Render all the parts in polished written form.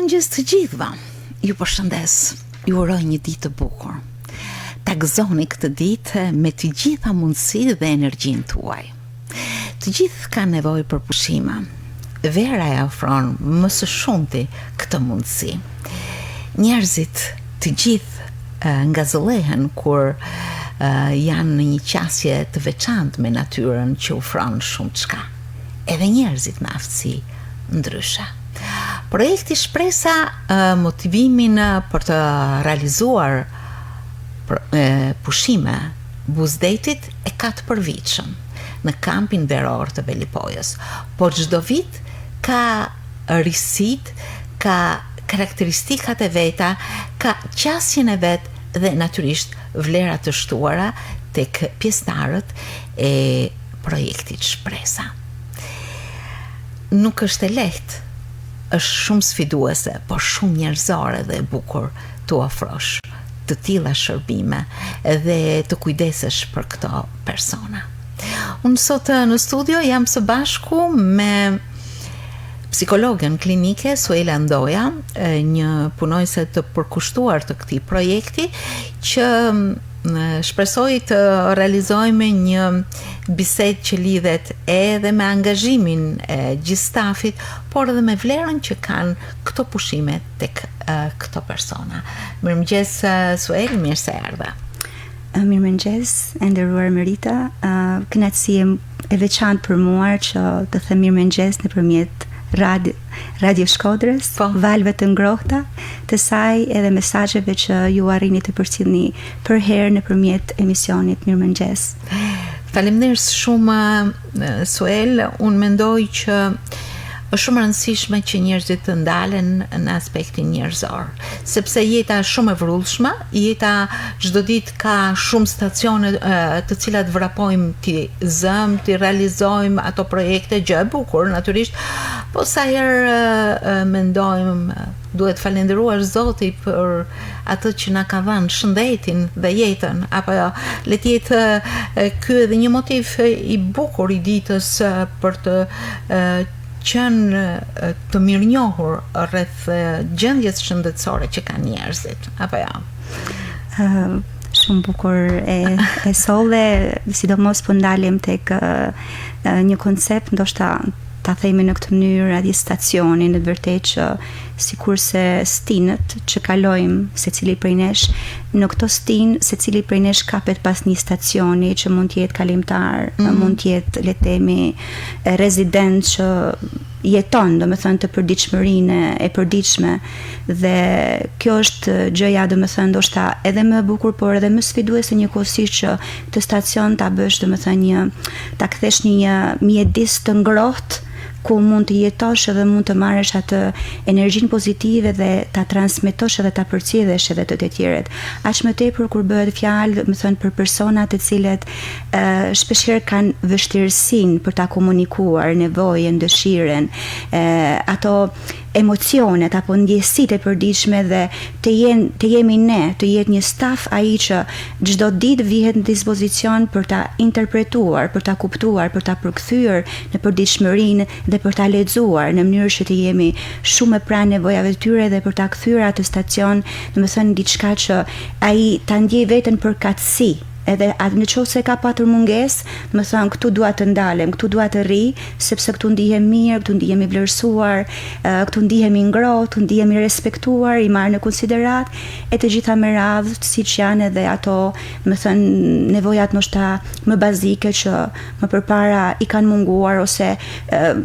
Mirëmëngjes të gjithëve. Ju përshëndes. Ju uroj një ditë të bukur. Ta gëzoni këtë ditë me të gjitha mundësitë dhe energjinë tuaj. Të gjithë kanë nevojë për pushime. Vera e ofron më së shumti këtë mundësi. Njerëzit të gjithë ngazëllehen kur janë në një qasje të veçantë me natyrën që ofron shumëçka. Edhe njerëzit me aftësi ndryshe. Projekti Shpresa motivimin për të realizuar pushime buzë detit e ka të përvitshëm në kampin veror të Velipojës, por çdo vit ka risitë, ka karakteristikat e veta, ka qasjen e vet dhe natyrisht vlera të shtuara tek pjesëtarët e projektit Shpresa. Nuk është e lehtë, është shumë sfiduese, por shumë njerëzore dhe e bukur t'u ofrosh të tilla shërbime dhe të kujdesesh për këto persona. Unë sot në studio jam së bashku me psikologen klinike Suela Ndoja, një punonjëse të përkushtuar të këtij projekti që shpresoj të realizojmë një bisedë që lidhet edhe me angazhimin e gjithë stafit, por edhe me vlerën që kanë këto pushime tek këto persona. Mirëmëngjes Suel, mirë se erdhe. Mirëmëngjes, e nderuar Merita. Kënaqësi e veçantë për mua që të them mirëmëngjes nëpërmjet radio, Radio Shkodrës, po. valëve të ngrohta të saj edhe mesazheve që ju arrini të përcillni përherë nëpërmjet emisionit Mirëmëngjes. Faleminderit shumë Suel, unë mendoj që është shumë e rëndësishme që njerëzit të ndalen në aspektin njerëzor, sepse jeta është shumë e vrullshme, jeta çdo ditë ka shumë stacione të cilat vrapojmë t'i zëmë, t'i realizojmë ato projekte, gjë e bukur natyrisht, po sa herë mendojmë duhet falënderuar Zoti për atë që na ka dhënë shëndetin dhe jetën, apo jo, le të jetë ky edhe një motiv i bukur i ditës për të qenë të mirënjohur rreth gjendjes shëndetësore që kanë njerëzit, apo jo. Uh, shumë bukur e, e solle, sidomos po ndalim tek uh, një koncept, ndoshta ta themi në këtë mënyrë atij stacioni në të vërtetë që sikurse stinët që kalojmë secili prej nesh, në këto stinë secili prej nesh kapet pas një stacioni që mund të jetë kalimtar, mm -hmm. mund të jetë le të themi rezident që jeton, domethënë të përditshmërinë e përditshme dhe kjo është gjëja domethënë ndoshta edhe më e bukur, por edhe më sfiduese njëkohësisht që këtë stacion ta bësh domethënë një ta kthesh në një mjedis të ngrohtë ku mund të jetosh edhe mund të marrësh atë energjinë pozitive dhe ta transmetosh edhe ta përcjellësh edhe te të tjerët. Aq më tepër kur bëhet fjalë, domethënë për persona të cilët shpeshherë kanë vështirësinë për ta komunikuar nevojën, dëshirën, ato emocionet apo ndjesitë e përditshme dhe të jenë të jemi ne, të jetë një staf ai që çdo ditë vihet në dispozicion për ta interpretuar, për ta kuptuar, për ta përkthyer në përditshmërinë dhe për ta lexuar në mënyrë që të jemi shumë më pranë nevojave të tyre dhe për ta kthyer atë stacion, domethënë diçka që ai ta ndjejë veten përkatësi edhe në qoftë se ka patur mungesë, domethënë këtu dua të ndalem, këtu dua të rri, sepse këtu ndihem mirë, këtu ndihem i vlerësuar, këtu ndihem i ngrohtë, këtu ndihem i respektuar, i marrë në konsideratë, e të gjitha me radhë, siç janë edhe ato, domethënë, nevojat ndoshta më bazike që më përpara i kanë munguar ose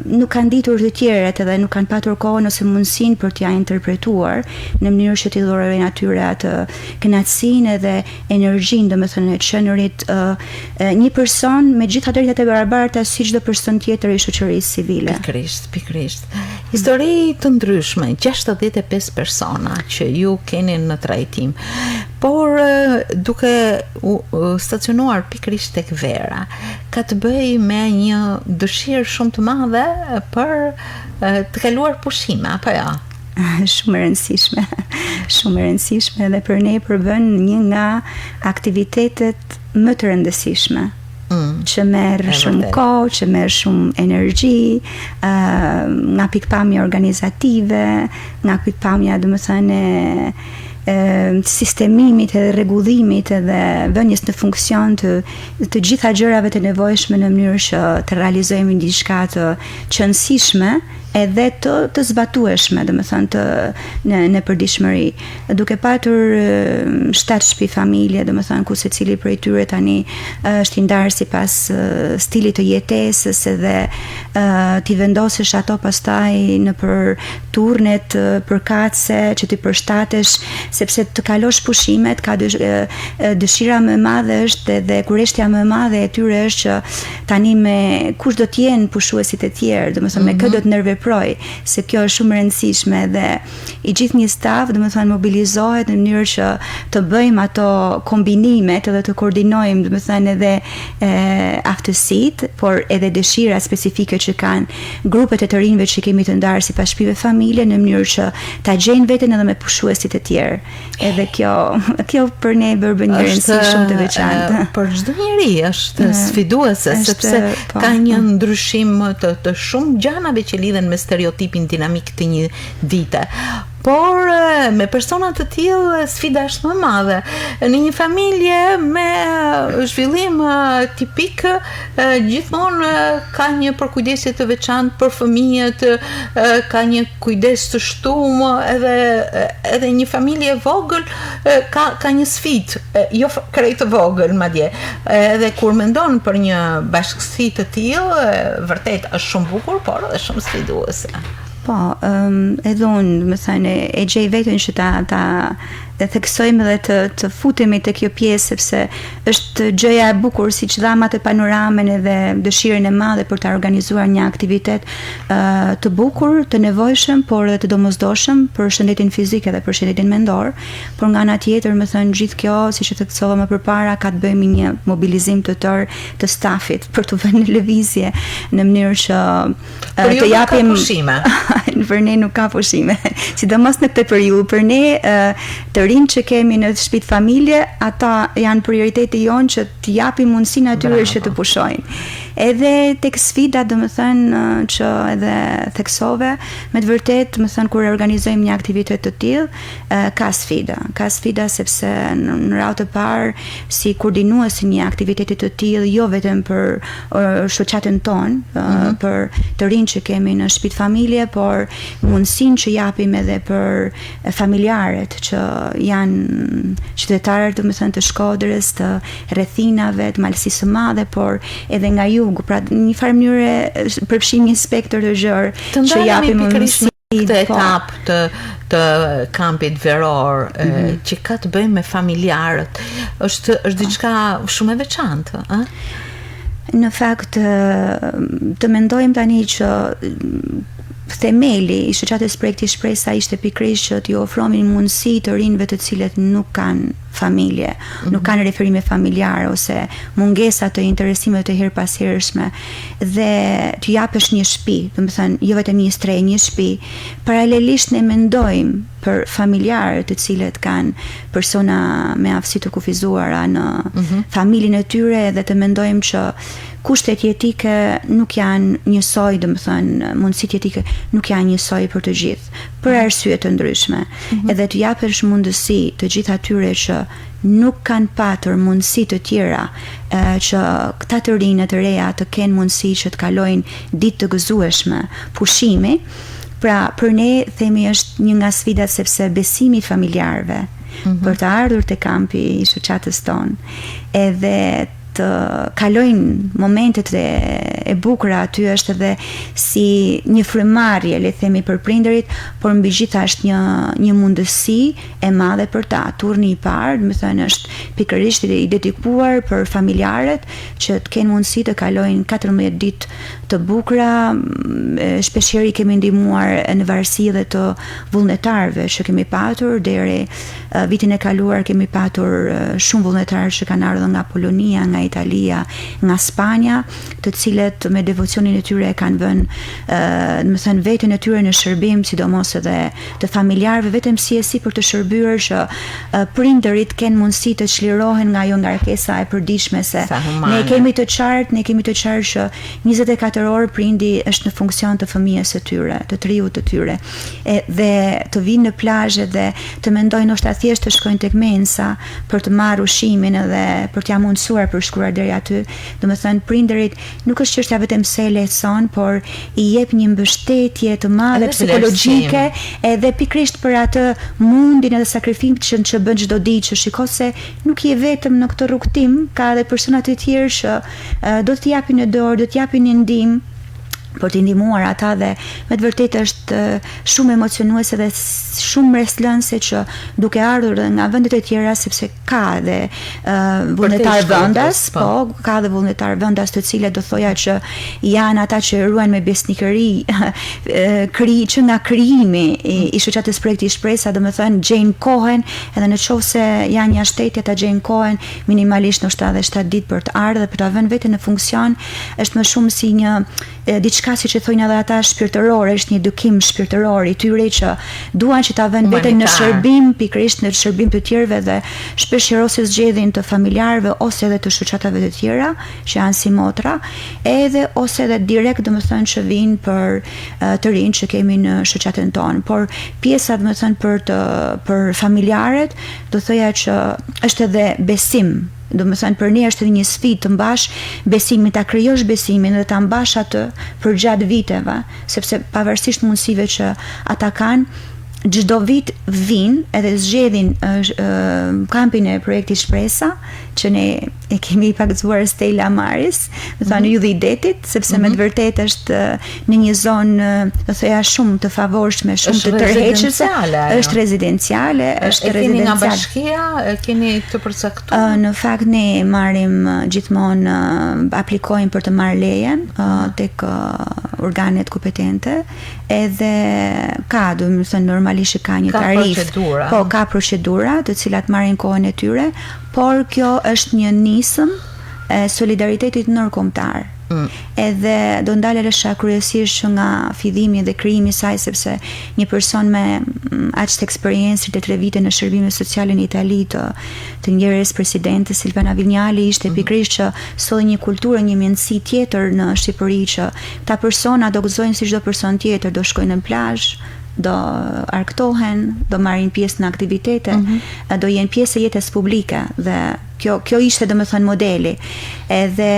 nuk kanë ditur të tjerët edhe nuk kanë patur kohën ose mundësinë për t'ia interpretuar në mënyrë që t'i dhurojnë atyre atë kënaqësinë edhe energjinë, domethënë e qenurit një person me gjitha drejtat e barabarta si çdo person tjetër i shoqërisë civile. Pikërisht, pikërisht. Histori të ndryshme, 65 persona që ju keni në trajtim, por duke u stacionuar pikërisht tek vera, ka të bëjë me një dëshirë shumë të madhe për të kaluar pushime, apo jo? Shumë e rëndësishme, shumë e rëndësishme dhe për ne përbën një nga aktivitetet më të rëndësishme. Mm. Që merr shumë kohë, që merr shumë energji, ë uh, nga pikëpamja organizative, nga pikëpamja, domethënë, e sistemimit edhe rregullimit edhe vënies në funksion të të gjitha gjërave të nevojshme në mënyrë që të realizojmë diçka të qenësishme edhe të të zbatueshme, domethënë të në në përditshmëri. Duke patur shtatë shtëpi familje, domethënë ku secili prej tyre tani është i ndarë sipas stilit të jetesës edhe t'i vendosësh ato pastaj nëpër turnet përkatëse që t'i përshtatesh, sepse të kalosh pushimet ka dësh, dëshira më e madhe është edhe kureshtja më e madhe e tyre është që tani me kush do të jenë pushuesit e tjerë, domethënë me kë mhm. do të ndërveproj, se kjo është shumë e rëndësishme dhe i gjithë një staf, domethënë mobilizohet në mënyrë që të bëjmë ato kombinimet edhe të koordinojmë, domethënë edhe e, aftësitë, por edhe dëshirat specifike që kanë grupet e të rinjve që kemi të ndarë sipas shtëpive familje në mënyrë që ta gjejnë veten edhe me pushuesit e tjerë. Edhe kjo, kjo për ne bën një rëndësi shumë të veçantë. Për çdo njeri është sfiduese sepse po, ka një ndryshim të të shumë gjanave që lidhen me stereotipin dinamik të një dite. Por me persona të tillë sfida është më e madhe. Në një familje me zhvillim tipik gjithmonë ka një përkujdesje të veçantë për fëmijët, ka një kujdes të shtum edhe edhe një familje e vogël ka ka një sfidë, jo krejt të vogël madje. Edhe kur mendon për një bashkësi të tillë, vërtet është shumë bukur, por edhe shumë sfiduese. Po, um, edhe unë, domethënë, e gjej veten që ta, ta të theksojmë dhe të, të futemi te kjo pjesë, sepse është gjëja e bukur, siç dhamë atë panoramën edhe dëshirën e madhe për ta organizuar një aktivitet uh, të bukur, të nevojshëm, por edhe të domosdoshëm për shëndetin fizik edhe për shëndetin mendor, por nga ana tjetër, domethënë, gjithë kjo, siç e theksova më përpara, ka të bëjë me një mobilizim të tërë të stafit për t'u vënë në lëvizje në mënyrë që Për ju të japim nuk ka pushime. për ne nuk ka pushime. Sidomos në këtë periudhë, për ne të rinjtë që kemi në shtëpitë familje, ata janë prioriteti jonë që t'i japim mundësinë atyre që të pushojnë. Edhe tek sfida, domethënë që edhe theksove, me të vërtetë, domethënë kur organizojmë një aktivitet të tillë, ka sfida. Ka sfida sepse në, në radhë të parë si koordinues i një aktiviteti të tillë, jo vetëm për shoqatën tonë, mm -hmm. për të rinjtë që kemi në shtëpitë familje, por mundësinë që japim edhe për familjarët që janë qytetarë, domethënë të Shkodrës, të rrethinave, të Malësisë së Madhe, por edhe nga jugu, pra në një farë mënyre përfshijmë një spektër të gjerë që japim mundësi këtë po. etapë të të kampit veror mm -hmm. që ka të bëjë me familjarët. Është është po. diçka shumë e veçantë, ë? Në fakt të mendojmë tani që themeli i shoqatës Projekti Shpresa ishte pikërisht që t'i ofronin mundësi të rinjve të cilët nuk kanë familje, mm -hmm. nuk kanë referime familjare ose mungesa të interesimeve të herëpashershme dhe t'i japësh një shtëpi, domethënë jo vetëm një strehë, një shtëpi. Paralelisht ne mendojmë për familjarët të cilët kanë persona me aftësi të kufizuara në mm -hmm. familjen e tyre dhe të mendojmë që kushtet jetike nuk janë njësoj, domethënë mundësitë jetike nuk janë njësoj për të gjithë, për mhm. arsye të ndryshme. Mm -hmm. Edhe të japësh mundësi të gjithë atyre që nuk kanë patur mundësi të tjera që këta të rinj e të reja të kenë mundësi që të kalojnë ditë të gëzueshme pushimi, Pra, për ne themi është një nga sfidat sepse besimi i familjarëve mm -hmm. për të ardhur te kampi i shoqatës tonë, edhe të kalojnë momentet e, e bukura aty është edhe si një frymëmarrje, le të themi për prindërit, por mbi gjitha është një një mundësi e madhe për ta. Turni i parë, domethënë është pikërisht i dedikuar për familjarët që të kenë mundësi të kalojnë 14 ditë. të bukura, shpeshherë i kemi ndihmuar në varësi edhe të vullnetarëve që kemi patur deri vitin e kaluar kemi patur shumë vullnetarë që kanë ardhur nga Polonia, nga Italia, nga Spanja, të cilët me devocionin e tyre e kanë vënë, domethënë veten e tyre në shërbim, sidomos edhe të familjarëve vetëm si e si për të shërbyer që prindërit kenë mundësi të çlirohen nga ajo ngarkesa e përditshme se ne kemi të qartë, ne kemi të qartë që 24 orë prindi është në funksion të fëmijës së tyre, të të riut të tyre. E, dhe të vinë në plazh dhe të mendojnë ndoshta thjesht të shkojnë tek mensa për të marrë ushqimin edhe për t'ia mundësuar për shkuar deri aty. Domethënë prindërit nuk është çështja vetëm se e lehtëson, por i jep një mbështetje të madhe psikologjike edhe pikërisht për atë mundin edhe sakrificën që bën çdo ditë, që shiko se nuk je vetëm në këtë rrugëtim, ka edhe persona të tjerë që do të japin një dorë, do të japin një ndihmë për t'i ndihmuar ata dhe me të vërtetë është shumë emocionuese dhe shumë mbresëlënëse që duke ardhur dhe nga vendet e tjera sepse ka edhe uh, vullnetar vendas, po. po, ka edhe vullnetar vendas të cilët do thoja që janë ata që ruajnë me besnikëri kri që nga krijimi i, i shoqatës projekti Shpresa, domethënë gjejnë kohën edhe në qoftë se janë jashtë shteti ata gjejnë kohën minimalisht ndoshta edhe 7 ditë për të ardhur dhe për ta vënë veten në funksion, është më shumë si një diçka siç e thonë edhe ata shpirtërore, është një edukim shpirtëror i tyre që duan që ta vënë veten në shërbim, pikërisht në shërbim të tjerëve dhe shpesh herë ose zgjedhin të familjarëve ose edhe të shoqatave të tjera që janë si motra, edhe ose edhe direkt domethënë që vijnë për të rinj që kemi në shoqatën tonë. Por pjesa domethënë për të për familjarët do thoja që është edhe besim Domethënë për ne është edhe një sfidë të mbash besimin, ta krijosh besimin dhe ta mbash atë përgjatë viteve, sepse pavarësisht mundësive që ata kanë, çdo vit vijnë edhe zgjedhin kampin e projektit Shpresa, që ne e kemi pagëzuar Stella Maris, do thonë mm -hmm. ylli i detit, sepse mm -hmm. me të mhm. vërtetë është në një zonë, do thoja shumë të favorshme, shumë të tërheqëse, është rezidenciale, është rezidenciale. E keni nga bashkia, e keni të përcaktuar? Në fakt ne marrim gjithmonë aplikojmë për të marrë lejen tek organet kompetente, edhe ka, domethënë normalisht që ka një tarifë. Ka procedura. Po, ka procedura të cilat marrin kohën e tyre, por kjo është një nismë e solidaritetit ndërkombëtar. Mm. Edhe do ndalesha kryesisht që nga fillimi dhe krijimi i saj sepse një person me mm, aq të eksperiencë të tre vite në shërbime sociale në Itali të të ndjerës presidente Silvana Vignali ishte mm. pikërisht që solli një kulturë, një mendësi tjetër në Shqipëri që këta persona do gëzojnë si çdo person tjetër, do shkojnë në plazh, do argëtohen, do marrin pjesë në aktivitete, mm -hmm. do jenë pjesë e jetës publike dhe Kjo kjo ishte domethënë modeli. Edhe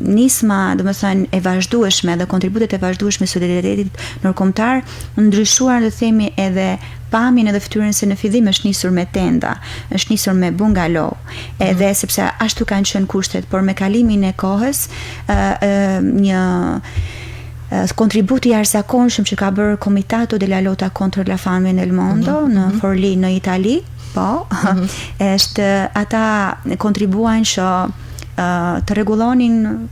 nisma, domethënë e vazhdueshme dhe kontributet e vazhdueshme solidaritetit ndërkombëtar ndryshuan le të themi edhe pamjen edhe fytyrën se në fillim është nisur me tenda, është nisur me bungalow, edhe mm. sepse ashtu kanë qenë kushtet, por me kalimin e kohës ë ë një kontribut i jashtëzakonshëm që ka bërë Comitato della Lotta contro la Fame nel Mondo mm -hmm. në mhm. Forlì në Itali, Po, mm -hmm. është ata kontribuan që uh, të rregullonin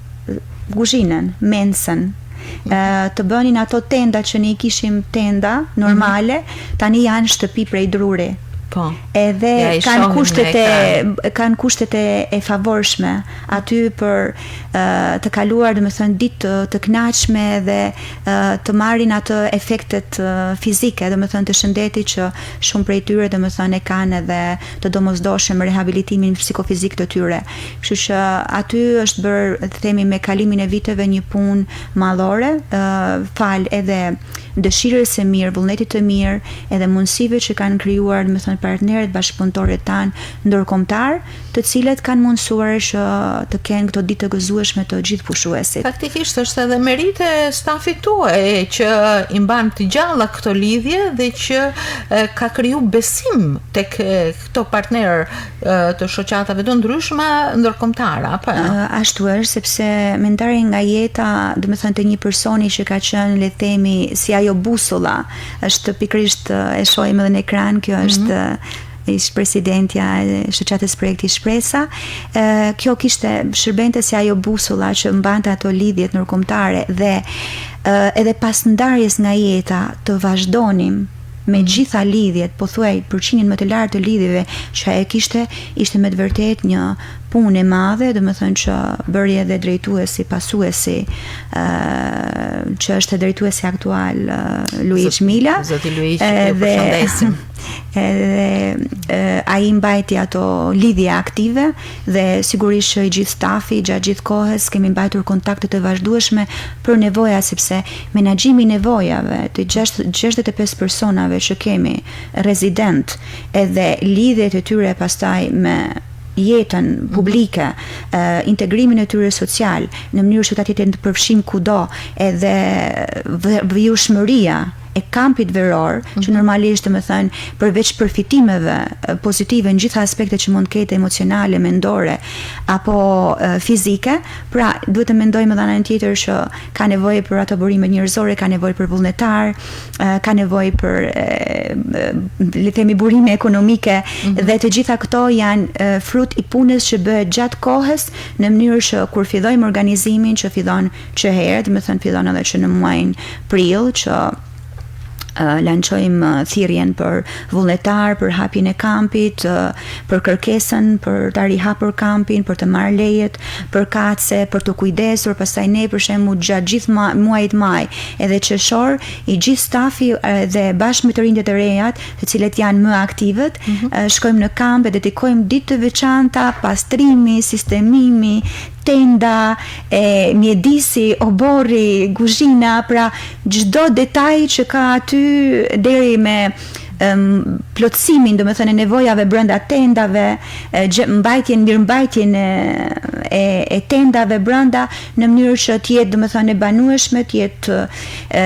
kuzhinën, mensën, mm -hmm. të bënin ato tenda që ne i kishim tenda normale, mm -hmm. tani janë shtëpi prej druri. Po. Edhe ja, kanë kushtet e kanë kushtet e, e favorshme aty për uh, të kaluar, domethënë ditë të, të kënaqshme dhe uh, të marrin atë efektet uh, fizike, domethënë të shëndetit që Shumë prej tyre domethënë e kanë edhe të domosdoshëm rehabilitimin psikofizik të tyre. Kështu që aty është bërë, të themi me kalimin e viteve një punë madhore, falë edhe dëshirës së mirë, vullnetit të mirë, edhe mundësive që kanë krijuar, domethënë partnerët, bashkëpunëtorët tanë ndërkombëtarë, të cilët kanë mundësuar që të kenë këto ditë të gëzueshme të gjithë pushuesit. Faktikisht është edhe meritë e stafit tuaj që i mban të gjalla këto lidhje dhe që ka kriju besim tek këto partnerë të shoqatave të ndryshme ndërkombëtare, apo jo? Ashtu është, sepse me ndarjen nga jeta, domethënë të një personi që ka qenë, le të themi, si ajo busulla, është pikërisht e shohim edhe në ekran, kjo është mm -hmm. ish presidentja e shoqatës Projekti Shpresa, kjo kishte shërbente si ajo busulla që mbante ato lidhjet ndërkombëtare dhe edhe pas ndarjes nga jeta të vazhdonim me mhm. gjitha lidhjet, pothuaj përqindjen më të lartë të lidhjeve që ajo kishte, ishte me të vërtetë një punë e madhe, domethënë që bëri edhe drejtuesi, pasuesi, ë që është drejtuesi aktual Luigj Mila. Zoti Luigj, e përshëndesim. Edhe ai mbajti ato lidhje aktive dhe sigurisht që i gjithë stafi gjatë gjithë kohës kemi mbajtur kontakte të vazhdueshme për nevoja sepse menaxhimi i nevojave të 65 personave që kemi rezident edhe lidhjet e tyre pastaj me jetën mhm. publike, integrimin e tyre social, në mënyrë që ata të jenë të përfshirë kudo, edhe vijueshmëria e kampit veror, mm -hmm. që mhm. normalisht, domethënë, përveç përfitimeve pozitive në gjitha aspektet që mund të ketë emocionale, mendore apo fizike, pra duhet të mendojmë edhe anën tjetër që ka nevojë për ato burime njerëzore, ka nevojë për vullnetar, ka nevojë për le të themi burime ekonomike mm -hmm. dhe të gjitha këto janë frut i punës që bëhet gjatë kohës në mënyrë që kur fillojmë organizimin që fillon që herët, domethënë fillon edhe që në muajin prill që lançojmë thirrjen për vullnetar, për hapjen e kampit, për kërkesën për ta rihapur kampin, për të marrë lejet përkatëse, për t'u kujdesur, pastaj ne për shembull gjatë gjithë muajit maj edhe qershor, i gjithë stafi dhe bashkë me të rinjtë e të rejat, të cilët janë më aktivët, mm -hmm. shkojmë në kamp e dedikojmë ditë të veçanta, pastrimi, sistemimi, tenda, e mjedisi, oborri, kuzhina, pra çdo detaj që ka aty deri me um, plotësimin, domethënë e nevojave brenda tendave, mbajtjen, mirëmbajtjen e, e, e tendave brenda në mënyrë që të jetë domethënë e banueshme, të jetë e,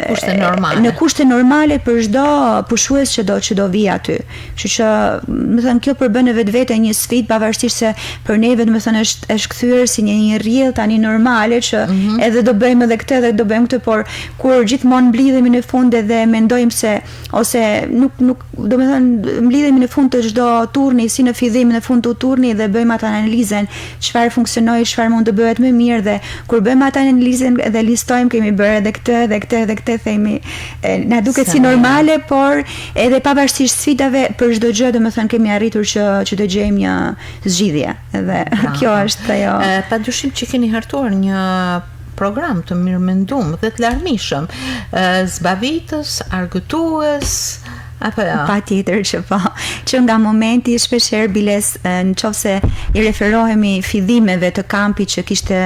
kushte normale. Në kushte normale për çdo pushues që do që do vijë aty. Kështu që, domethënë kjo përbën në vetvete një sfidë pavarësisht se për neve domethënë është është kthyer si një një rrjedhë tani normale që mm -hmm. edhe do bëjmë edhe këtë edhe do bëjmë këtë, por kur gjithmonë mblidhemi në fund edhe mendojmë se ose nuk nuk domethënë mblidhemi në fund të çdo turni si në fillim në fund të turni dhe bëjmë atë analizën çfarë funksionoi, çfarë mund të bëhet më mirë dhe kur bëjmë atë analizën dhe listojmë kemi bërë edhe këtë edhe këtë edhe këtë themi e, na duket si normale, por edhe pavarësisht sfidave për çdo gjë domethënë kemi arritur që që të gjejmë një zgjidhje dhe kjo është ajo. Padyshim që keni hartuar një program të mirëmendum dhe të larmishëm, zbavitës, argëtues, apo jo? Patjetër që po. Që nga momenti shpeshherë biles në qoftë se i referohemi fillimeve të kampit që kishte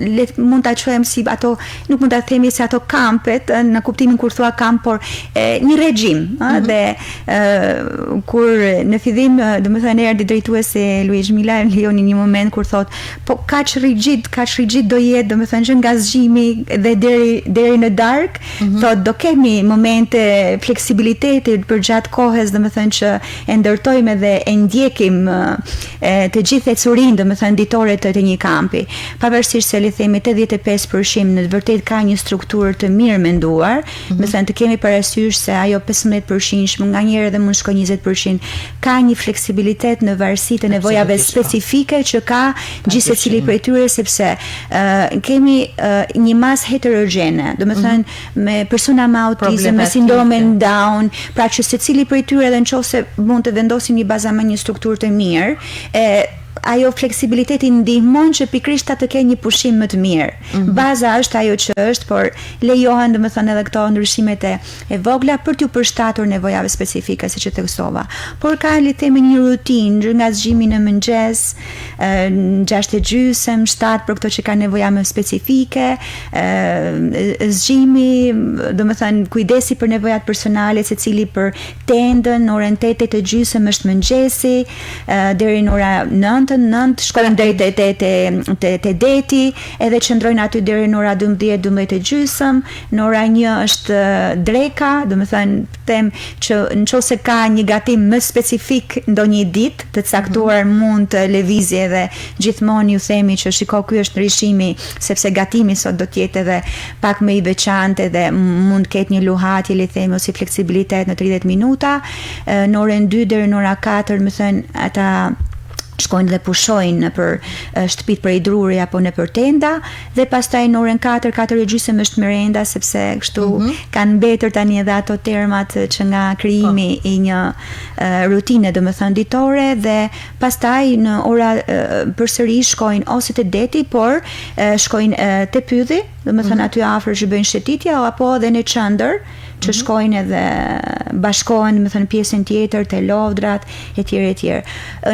le, mund ta quajmë si ato nuk mund ta themi si ato kampet në kuptimin kur thua kamp, por e, një regjim, mm -hmm. dhe e, kur në fillim, domethënë erdhi drejtuesi Luigj Mila, lejoni një moment kur thotë Po kaq rigid, kaq rigid do jetë, domethënë që nga zgjimi dhe deri deri në darkë, mm -hmm. thotë do kemi momente fleksibiliteti përgjatë kohës, domethënë që e ndërtojmë edhe e ndjekim e, të gjithë ecurinë, domethënë ditore të, të një kampi. Pavarësisht se le themi 85% në të vërtetë ka një strukturë të mirë menduar, mm -hmm. domethënë të kemi parasysh se ajo 15% nganjëherë edhe mund shkojë 20%, ka një fleksibilitet në varësi të nevojave po. specifike që ka gjithsecili prej tyre sepse uh, kemi uh, një masë heterogjene, domethënë mm -hmm. me persona me autizëm, me sindromin Down, pra që secili prej tyre edhe nëse mund të vendosim një bazament një strukturë të mirë, e ajo fleksibiliteti ndihmon që pikërisht ta të kenë një pushim më të mirë. Mm -hmm. Baza është ajo që është, por lejohen domethënë edhe këto ndryshimet e e vogla për t'iu përshtatur nevojave specifike, siç e theksova. Por ka le të themi një rutinë që nga zgjimi në mëngjes, në 6 e gjysmë, 7 për këto që kanë nevoja më specifike, zgjimi, domethënë kujdesi për nevojat personale, secili për tendën, në orën 8, 8 e gjysmë është mëngjesi, deri në ora 9. nëntën, 9 shkojnë deri te te te te, te deti, edhe qëndrojnë aty deri në ora 12, 12 e gjysëm, në ora 1 është dreka, domethënë them që në qoftë se ka një gatim më specifik ndonjë ditë të caktuar mm -hmm. mund të lëvizi edhe gjithmonë ju themi që shiko ky është ndryshimi sepse gatimi sot do të jetë edhe pak më i veçantë edhe mund të ketë një luhatje le të themi ose fleksibilitet në 30 minuta në orën 2 deri në ora 4 domethënë ata shkojnë dhe pushojnë nëpër shtëpitë prej druri apo nëpër tenda dhe pastaj në orën 4, 4 e gjysmë është merenda sepse kështu mm -hmm. kanë mbetur tani edhe ato termat që nga krijimi po. i një uh, rutine, domethënë ditore dhe pastaj në ora uh, përsëri shkojnë ose te deti, por uh, shkojnë uh, te pylli, domethënë mm -hmm. aty afër që bëjnë shëtitje apo edhe në qendër që mm -hmm. shkojnë edhe bashkohen, domethënë pjesën tjetër te lodrat etj etj.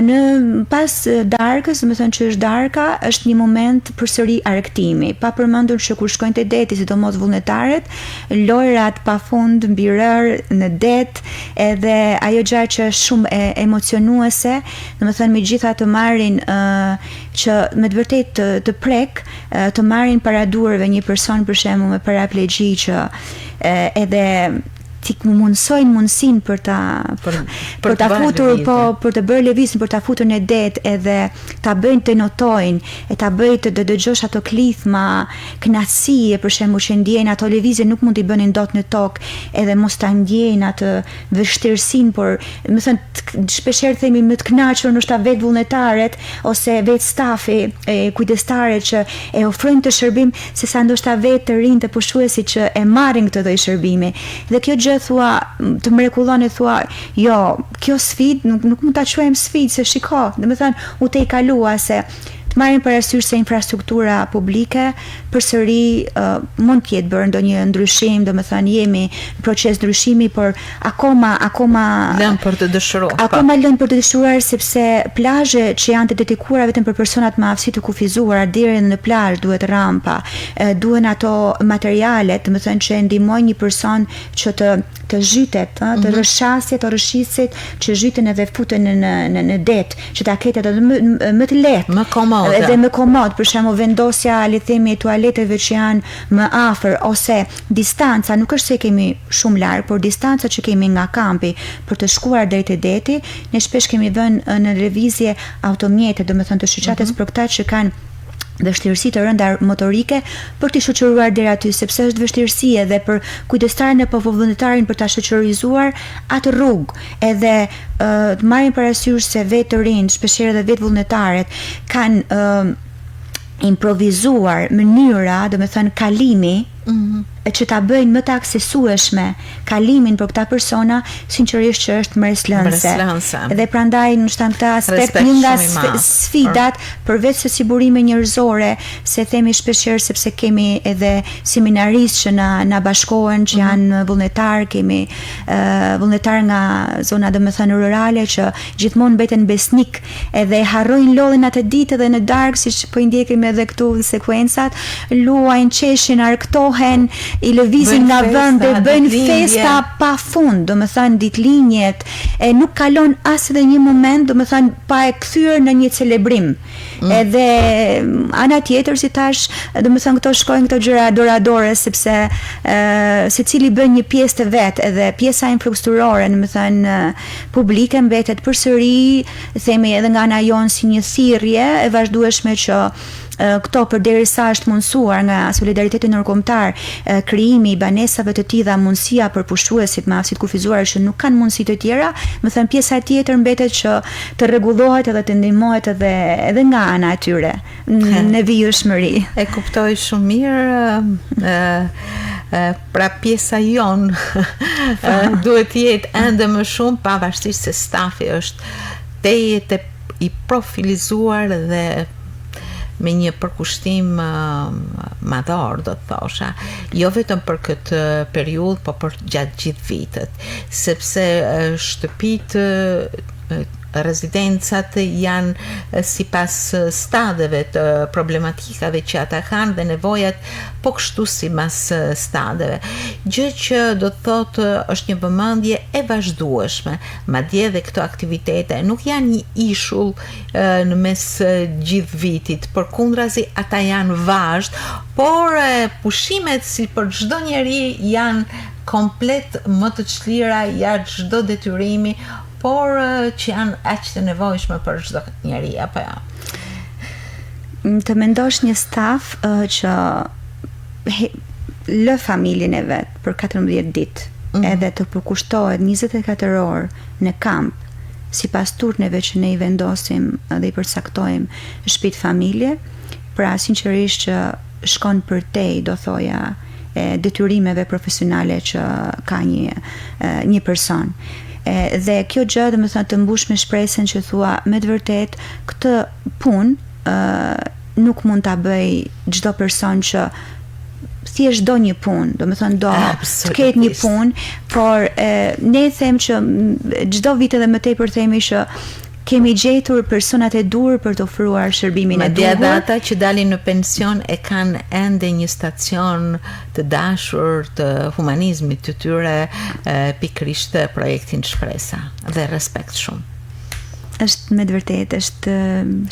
Në pas darkës, domethënë që është darka, është një moment përsëri argëtimi, pa përmendur që kur shkojnë te deti, sidomos vullnetarët, lojrat pafund mbi rërë në det, edhe ajo gjë që është shumë e emocionuese, domethënë megjithatë të marrin uh, që me të vërtetë të, të prek, të marrin para duarve një person për shembull me paraplegji që edhe t'i mundësojnë mundësinë për ta për, për, për ta futur po për të bërë lëvizjen për ta futur në det edhe ta bëjnë të notojnë e ta bëjnë të dëgjosh ato klithma kënaqësie për shembull që ndjejnë ato lëvizje nuk mund t'i bënin dot në tokë edhe mos ta ndjejnë atë vështirësinë por domethënë shpeshherë themi më të kënaqur ndoshta vetë vullnetarët ose vetë stafi e kujdestarët që e ofrojnë këtë shërbim se sa ndoshta vetë të rinjtë pushuesit që e marrin këtë lloj shërbimi. Dhe kjo gjë thua të mrekullon e thua, jo, kjo sfidë nuk nuk mund ta quajmë sfidë se shiko, domethënë u tejkalua se të marrim parasysh se infrastruktura publike përsëri uh, mund të jetë bërë ndonjë ndryshim, domethënë jemi në proces ndryshimi, por akoma akoma lënë për të dëshiruar. Po. Akoma lënë për të dëshiruar sepse plazhe që janë të dedikuara vetëm për personat me aftësi të kufizuara deri në plazh duhet rampa, duhen ato materialet, domethënë që e ndihmojnë një person që të të zhytet, ë, të mm -hmm. rrëshqasjet, të rrëshqitësit që zhyten edhe futen në në në, në det, që ta ketë edhe më, më të lehtë, më komod. Edhe më komod, për shembull vendosja, le të themi, tualeteve që janë më afër ose distanca nuk është se kemi shumë larg, por distanca që kemi nga kampi për të shkuar deri te deti, ne shpesh kemi vënë në lëvizje automjete, domethënë të shoqatës mm -hmm. për këta që kanë vështirësi të rënda motorike për t'i shoqëruar deri aty, sepse është vështirësi edhe për kujdestarin apo vullnetarin për ta shoqërizuar atë rrugë. Edhe të marrim parasysh se vetë të rinjtë, shpeshherë edhe vetë vullnetarët kanë improvizuar mënyra, domethënë kalimi, mm -hmm. që ta bëjnë më të aksesueshme kalimin për këta persona, sinqerisht që është mbresëlënëse. Dhe prandaj ndoshta në këtë aspekt një nga sfidat përveç se si burime njerëzore, se themi shpeshherë sepse kemi edhe seminaristë që na na bashkohen, që mm -hmm. janë vullnetar, kemi uh, vullnetar nga zona domethënë rurale që gjithmonë mbeten besnik Edhe e harrojnë lodhjen atë ditë edhe në darkë, siç po i ndjekim edhe këtu sekuencat, luajnë, qeshin, argëtohen, i lëvizin nga vendi, bëjnë festa pa fund, domethënë ditëlindjet, e nuk kalon as edhe një moment, domethënë pa e kthyer në një celebrim. Mm. Edhe ana tjetër, si tash, domethënë këto shkojnë këto gjëra dora dorës sepse ë secili bën një pjesë të vet, edhe pjesa infrastrukturore, domethënë publike mbetet përsëri, themi edhe nga ana jonë si një thirrje e vazhdueshme që këto përderisa është mundësuar nga solidariteti ndërkombëtar krijimi i banesave të tilla, mundësia për pushuesit me aftësi të kufizuara që nuk kanë mundësi të tjera, domethënë pjesa tjetër mbetet që të rregullohet edhe të ndihmohet edhe edhe nga ana e tyre në vijueshmëri. E kuptoj shumë mirë, pra pjesa jonë duhet të jetë ende më shumë pavarësisht se stafi është tejet i profilizuar dhe me një përkushtim madhor, do të thosha, jo vetëm për këtë periudhë, po për gjatë gjithë vitit, sepse shtëpitë Rezidencat janë sipas stadeve të problematikave që ata kanë dhe nevojat po kështu sipas stadeve. Gjë që do të thotë është një vëmendje e vazhdueshme, madje edhe këto aktivitete nuk janë një ishull në mes gjithë vitit, përkundrazi ata janë vazhd, por pushimet si për çdo njeri janë komplet më të çlira jashtë çdo detyrimi, por që janë aq të nevojshme për çdo njeri apo jo. Të mendosh një staf uh, që he, lë familjen e vet për 14 ditë, mm -hmm. edhe të përkushtohet 24 orë në kamp, sipas turneve që ne i vendosim dhe i përcaktojmë në shtëpitë familje, pra sinqerisht që shkon përtej, do thoja, e detyrimeve profesionale që ka një një person. E, dhe kjo gjë, domethënë, të mbush me shpresën që thua me të vërtetë këtë punë ë nuk mund ta bëjë çdo person që thjesht do një punë, domethënë do të ketë një punë, por e, ne them që çdo vit edhe më tepër themi që kemi gjetur personat e duhur për të ofruar shërbimin e duhur. Madje edhe ata që dalin në pension e kanë ende një stacion të dashur të humanizmit të tyre, pikërisht projektin Shpresa dhe respekt shumë. Është me të vërtetë, është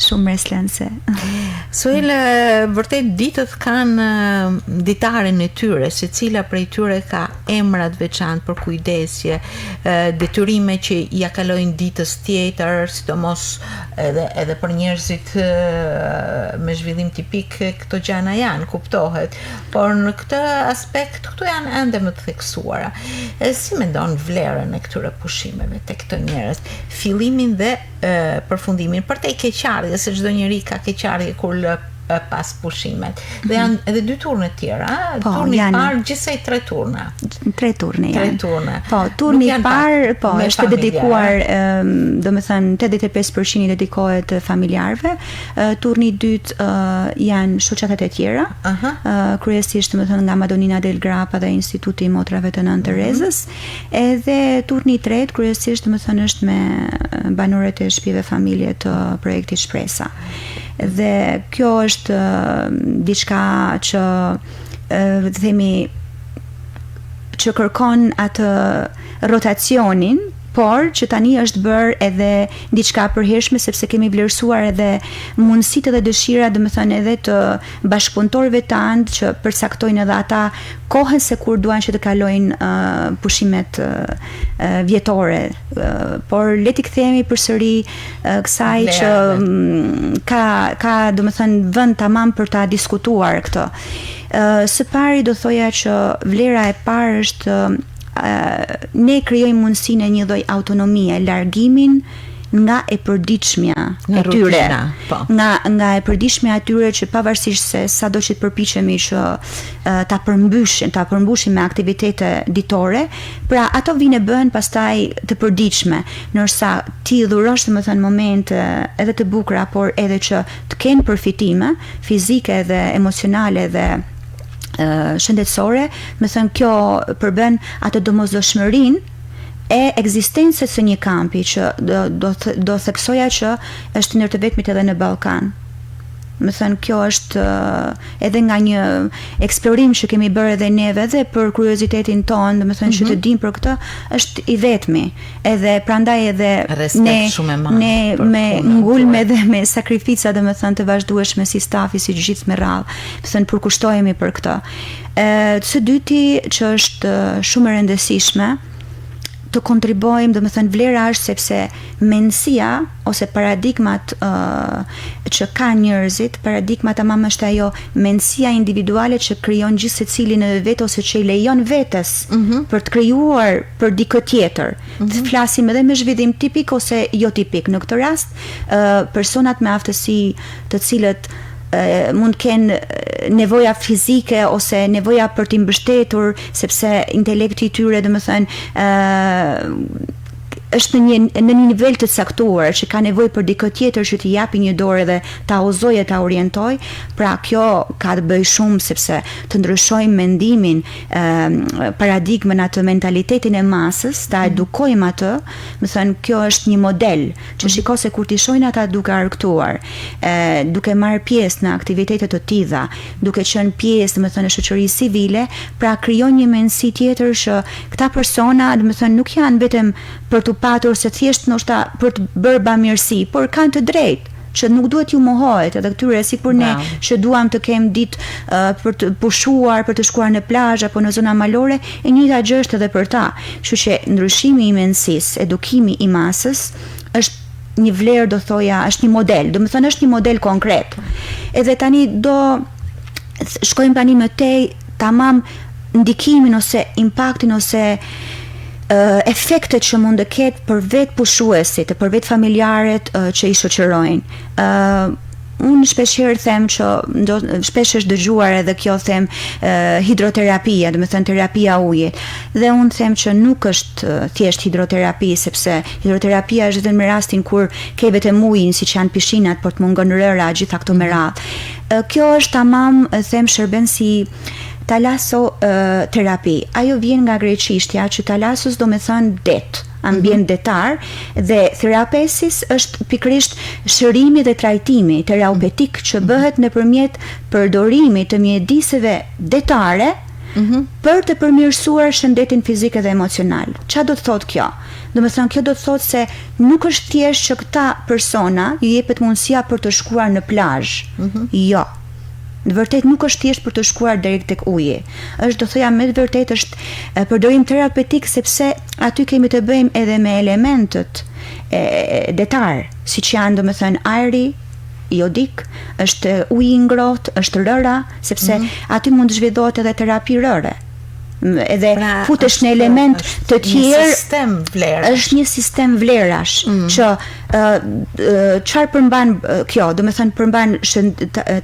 shumë mbresëlënëse. Suel, vërtet ditët kanë ditaren e tyre, secila prej tyre ka emra të veçantë për kujdesje, detyrime që ia kalojnë ditës tjetër, sidomos edhe edhe për njerëzit me zhvillim tipik këto gjana janë, kuptohet, por në këtë aspekt këto janë ende më të theksuara. E, si mendon vlerën e këtyre pushimeve te këto njerëz? Fillimin dhe e, përfundimin, përtej keqardhjes, se çdo njeri ka keqardhje kur lë pas pushimet. Dhe mhm. janë edhe dy turne të tjera, po, turni i parë gjithsej tre turne. Tre turne janë. Tre turne. Po, turni i parë, po, është dedikuar, domethënë 85% i dedikohet familjarëve. Turni i dytë janë shoqatat e tjera. Uh -huh. Kryesisht, domethënë nga Madonnina del Grappa dhe Instituti i Motrave të Nënë mhm. Terezës. Edhe turni i tretë kryesisht domethënë është me banorët e shtëpive familje të projektit Shpresa. Dhe kjo është diçka që të themi që kërkon atë rotacionin, por që tani është bërë edhe diçka e përhershme sepse kemi vlerësuar edhe mundësitë dhe dëshirat, domethënë edhe të bashkëpunëtorëve tanë që përcaktojnë edhe ata kohën se kur duan që të kalojnë uh, pushimet uh, vjetore. Uh, por le t'i kthehemi përsëri uh, kësaj që um, ka ka domethënë vend tamam për ta diskutuar këtë. Uh, së pari do thoja që vlera e parë është uh, ne krijojmë mundësinë e një lloj autonomie, largimin nga e përditshmja e tyre. Po. Nga nga e përditshmja e tyre që pavarësisht se sado që të përpiqemi që ta përmbyshim, ta përmbushim me aktivitete ditore, pra ato vijnë e bëhen pastaj të përditshme, ndërsa ti dhurosh domethënë momente edhe të bukura, por edhe që të kenë përfitime fizike dhe emocionale dhe shëndetësore, domethënë kjo përbën atë domosdoshmërinë e ekzistencës së një kampi që do do do theksoja që është ndër të vetmit edhe në Ballkan. Domethënë kjo është edhe nga një eksplorim që kemi bërë edhe neve edhe për kuriozitetin tonë, domethënë mm -hmm. që të mhm. dimë për këtë, është i vetmi. Edhe prandaj edhe ne ne me ngulm edhe me sakrifica domethënë të vazhdueshme si stafi si gjithë me radhë, domethënë përkushtohemi për këtë. Ë së dyti që është shumë e rëndësishme, të kontribuojmë, domethënë vlera është sepse mendësia ose paradigmat uh, që kanë njerëzit, paradigma tamam është ajo mendësia individuale që krijon gjithsecili në vetë ose që i lejon vetes mm -hmm. për të krijuar për dikë tjetër. Mm -hmm. Të flasim edhe me zhvillim tipik ose jo tipik. Në këtë rast, uh, personat me aftësi të cilët mund të kenë nevoja fizike ose nevoja për t'i mbështetur sepse intelekti i tyre, domethënë, ë është në një në një nivel të caktuar që ka nevojë për dikë tjetër që t'i japi një dorë edhe ta udhëzojë e ta orientojë, pra kjo ka të bëjë shumë sepse të ndryshojmë mendimin, paradigmën atë mentalitetin e masës, ta mhm. edukojmë atë, domethënë kjo është një model që mhm. shiko se kur t'i shohin ata duke argëtuar, e, duke marrë pjesë në aktivitete të tilla, duke qenë pjesë, domethënë e shoqërisë civile, pra krijon një mendësi tjetër që këta persona, domethënë nuk janë vetëm për t'u patur se thjesht ndoshta për të bërë bamirësi, por kanë të drejtë që nuk duhet t'ju mohohet edhe këtyre sikur ne që duam të kem ditë uh, për të pushuar, për të shkuar në plazh apo në zona malore, e njëjta gjë është edhe për ta. Kështu që ndryshimi i mendësisë, edukimi i masës është një vlerë do thoja, është një model, domethënë është një model konkret. Edhe tani do shkojmë tani më tej tamam ndikimin ose impaktin ose efektet që mund të ketë për vetë pushuesit e për vetë familjarët që i shoqërojnë. Ë unë shpesh herë them që ndo, shpesh është dëgjuar edhe kjo them hidroterapia, domethënë terapia e ujit. Dhe unë them që nuk është thjesht hidroterapi, sepse hidroterapia është vetëm në rastin kur ke vetëm ujin, siç janë pishinat, por të mungon rëra, gjitha këto me radhë. Kjo është tamam, them, shërben si talaso terapi. Ajo vjen nga greqishtja që talasos domethënë det, ambient mhm. detar dhe therapesis është pikërisht shërimi dhe trajtimi terapeutik që mhm. bëhet nëpërmjet përdorimit të mjediseve detare mm -hmm. për të përmirësuar shëndetin fizik edhe emocional. Ça do të thotë kjo? Domethënë kjo do të thotë se nuk është thjesht që këta persona ju jepet mundësia për të shkuar në plazh. Mm -hmm. Jo. Në vërtet nuk është thjesht për të shkuar deri tek uji. Është do thoja me të vërtetë është përdorim terapeutik sepse aty kemi të bëjmë edhe me elementët e detar, siç janë domethënë ajri, jodik, është uji i ngrohtë, është rëra, sepse mm -hmm. aty mund të zhvillohet edhe terapi rëre. Edhe pra, futesh në element të tjerë, një sistem vlerash. Është një sistem vlerash mm. që çfarë përmban kjo? Domethënë përmban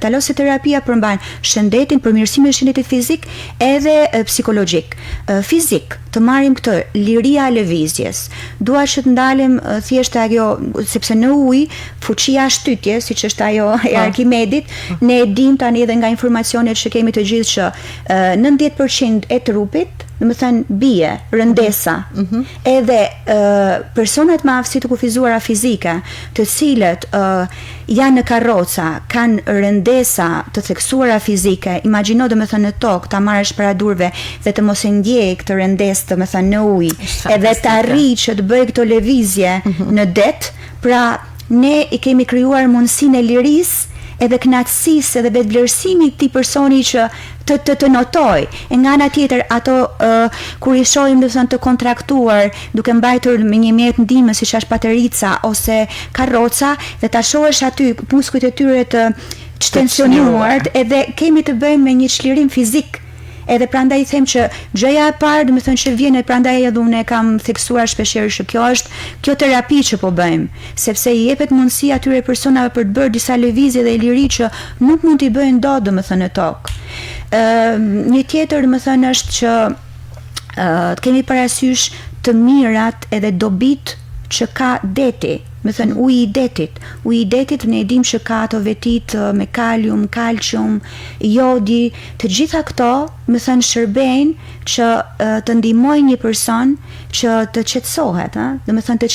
talasoterapia përmban shëndetin, përmirësimin e shëndetit fizik edhe psikologjik. Fizik, të marrim këtë liria e lëvizjes. Dua që të ndalem thjesht ajo sepse në ujë fuqia e shtytjes, siç është ajo e po. Arkimedit, ne e dimë tani edhe nga informacionet që kemi të gjithë që 90% e trupit, domethënë bie, rëndesa. Mm -hmm. Edhe personat me aftësi të kufizuara fizike, të cilët janë në karroca, kanë rëndesa të theksuara fizike, imagjino domethënë në tokë ta marrësh para durve dhe të mos e ndjejë këtë rëndesë domethënë në ujë, edhe të arrijë që të bëjë këto lëvizje mm -hmm. në det, Pra, ne i kemi krijuar mundësinë e lirisë edhe kënaqësisë edhe vetëvlerësimit të këtij personi që të të të notojë. E nga ana tjetër ato uh, kur i shohim domethënë të kontraktuar, duke mbajtur me një mjet ndihmës siç është paterica ose karroca dhe ta shohësh aty muskujt e tyre të çtensionuar, edhe kemi të bëjmë me një çlirim fizik Edhe prandaj i them që gjëja e parë, domethënë që vjen e prandaj edhe unë e kam theksuar shpeshherë që kjo është kjo terapi që po bëjmë, sepse i jepet mundësi atyre personave për të bërë disa lëvizje dhe liri që nuk mund t'i bëjnë dot domethënë në tokë. Ë një tjetër domethënë është që ë të kemi parasysh të mirat edhe dobitë që ka deti, domethënë uji i detit. Uji i detit ne e dimë që ka ato vetitë me kalium, kalcium, jodi, Të gjitha këto, domethënë shërbejnë që të ndihmojnë një person që të qetësohet, ë, domethënë të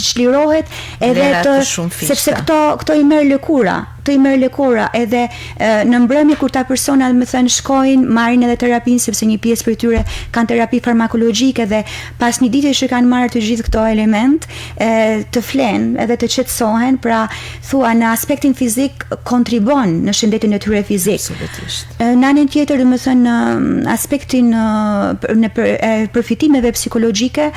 çlirohet edhe të sepse këto këto i merr lëkura, këto i merr lëkura edhe në mbrëmje kur ta persona domethënë shkojnë, marrin edhe terapinë sepse një pjesë prej tyre kanë terapi farmakologjike dhe pas një dite që kanë marrë të gjithë këto elementë, të flenë edhe të qetësohen, pra thua në aspektin fizik kontribon në shëndetin e tyre fizik. Absolutisht. Në anën tjetër, domethënë në aspektin në për, e përfitimeve psikologjike,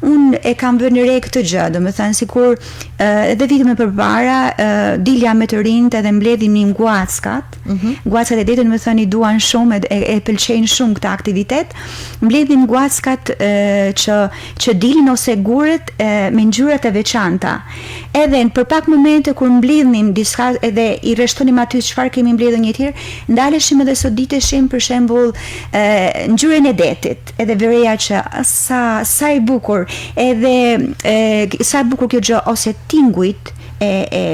unë e kam vënë re këtë gjë, domethënë sikur edhe vite më përpara dilja me të rinjtë edhe mbledhim guackat. Mm -hmm. Guackat e detit, domethënë i duan shumë e, e, e pëlqejnë shumë këtë aktivitet. Mbledhim guackat e, që që dilin ose gurët e, me ngjyra të veçanta. Edhe për pak momente kur mblidhnim diçka edhe i rreshtonim aty çfarë kemi mbledhur një tjetër, ndaleshim edhe soditeshim për shembull ngjyrën e detit, edhe vëreja që sa sa e bukur, edhe e, sa e bukur kjo gjë ose tingujt e e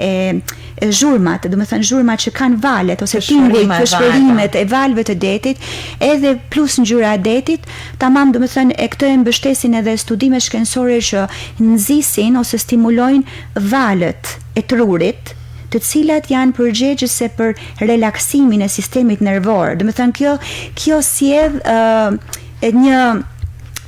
e e zhurmat, domethënë zhurmat që kanë valet ose tingujt, fëshfërimet e valëve të detit, edhe plus ngjyra e detit, Tamam, domethënë e këtë e mbështesin edhe studimet shkencore që nxisin ose stimulojnë valët e trurit, të cilat janë përgjegjëse për relaksimin e sistemit nervor. Domethënë kjo kjo sjell ë një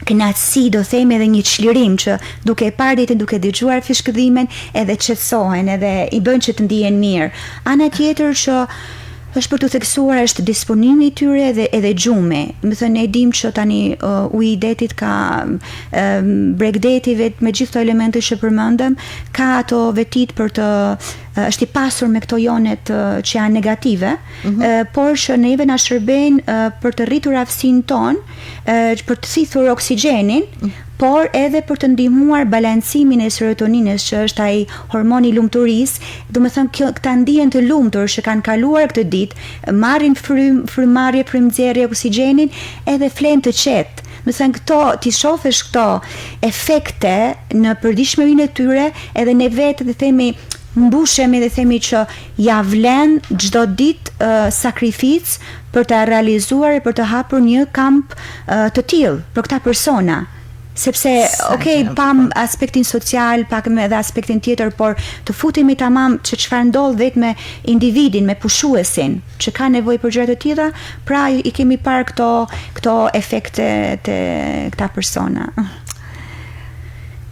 kënaqësi, do themi edhe një çlirim që duke e parë detin, duke dëgjuar fishkëllimen, edhe qetësohen, edhe i bën që të ndihen mirë. Ana tjetër që Është për t'u theksuar është disponimi i tyre edhe edhe gjumi. Domethënë ne e dimë që tani uh, uji i detit ka uh, bregdeti vetë me gjithë këto elemente që përmendëm, ka ato vetitë për të uh, është i pasur me këto jonet uh, që janë negative, mm -hmm. uh, por që neve na shërbejnë uh, për të rritur aftësinë tonë, uh, për të thithur oksigjenin, mm -hmm por edhe për të ndihmuar balancimin e serotoninës, që është ai hormoni i lumturisë, domethënë kjo këta ndihen të lumtur që kanë kaluar këtë ditë, marrin frymë, frymëmarrje, frymënxjerrje, oksigjenin, edhe flenë të qetë. Domethënë këto t'i shofësh këto efekte në përditshmërinë e tyre, edhe ne vetë dhe themi mbushemi dhe themi që ja vlen çdo ditë uh, sakrificë për ta realizuar e për të hapur një kamp uh, të tillë për këta persona. Sepse, ok, pam aspektin social, pak me edhe aspektin tjetër, por të futemi tamam që çfarë ndodh vetë me individin, me pushuesin, që ka nevojë për gjëra të tilla, pra i kemi parë këto këto efekte te këta persona.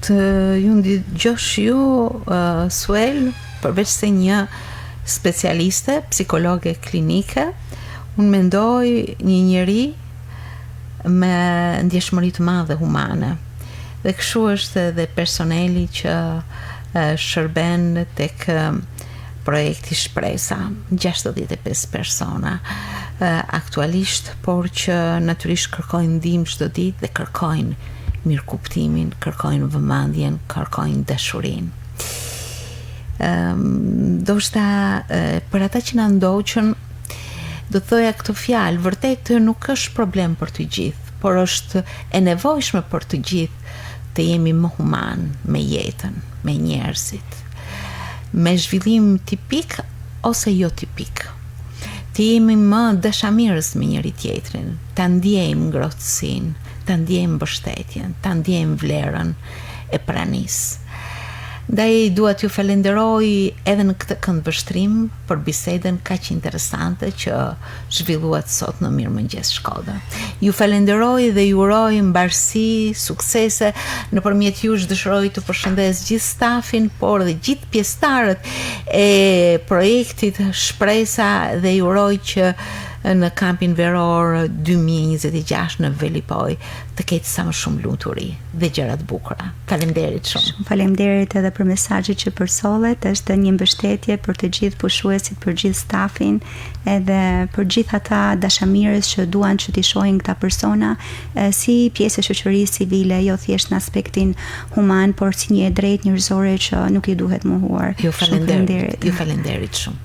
Të ju ndëgjosh ju, uh, Suel, përveç se një specialiste, psikologe klinike, unë mendoj një njeri me ndjeshmëri të madhe humane. Dhe kështu është edhe personeli që shërben tek projekti Shpresa, 65 persona aktualisht, por që natyrisht kërkojnë ndihmë çdo ditë dhe kërkojnë mirëkuptimin, kërkojnë vëmendjen, kërkojnë dashurinë. Ëm ndoshta për ata që na ndoqën do të thoja këto fjalë, vërtet nuk është problem për të gjithë, por është e nevojshme për të gjithë të jemi më human me jetën, me njerëzit, me zhvillim tipik ose jo tipik. Të jemi më dashamirës me njëri tjetrin, ta ndjejmë ngrohtësinë, ta ndjejmë mbështetjen, ta ndjejmë vlerën e pranisë. Ndaj dua t'ju falenderoj edhe në këtë këndvështrim për bisedën kaq interesante që zhvilluat sot në Mirëmëngjes Shkodër. Ju falenderoj dhe ju uroj mbarësi, suksese. Nëpërmjet jush dëshiroj të përshëndes gjithë stafin, por dhe gjithë pjesëtarët e projektit Shpresa dhe ju uroj që në kampin veror 2026 në Velipojë të ketë sa më shumë lumturi dhe gjëra të bukura. Faleminderit shumë. Shumë faleminderit edhe për mesazhin që përcollet, është një mbështetje për të gjithë pushuesit, për gjithë stafin, edhe për gjithë ata dashamirës që duan që t'i shohin këta persona si pjesë e shoqërisë civile, jo thjesht në aspektin human, por si një e drejtë njerëzore që nuk i duhet mohuar. Ju faleminderit. Ju faleminderit shumë.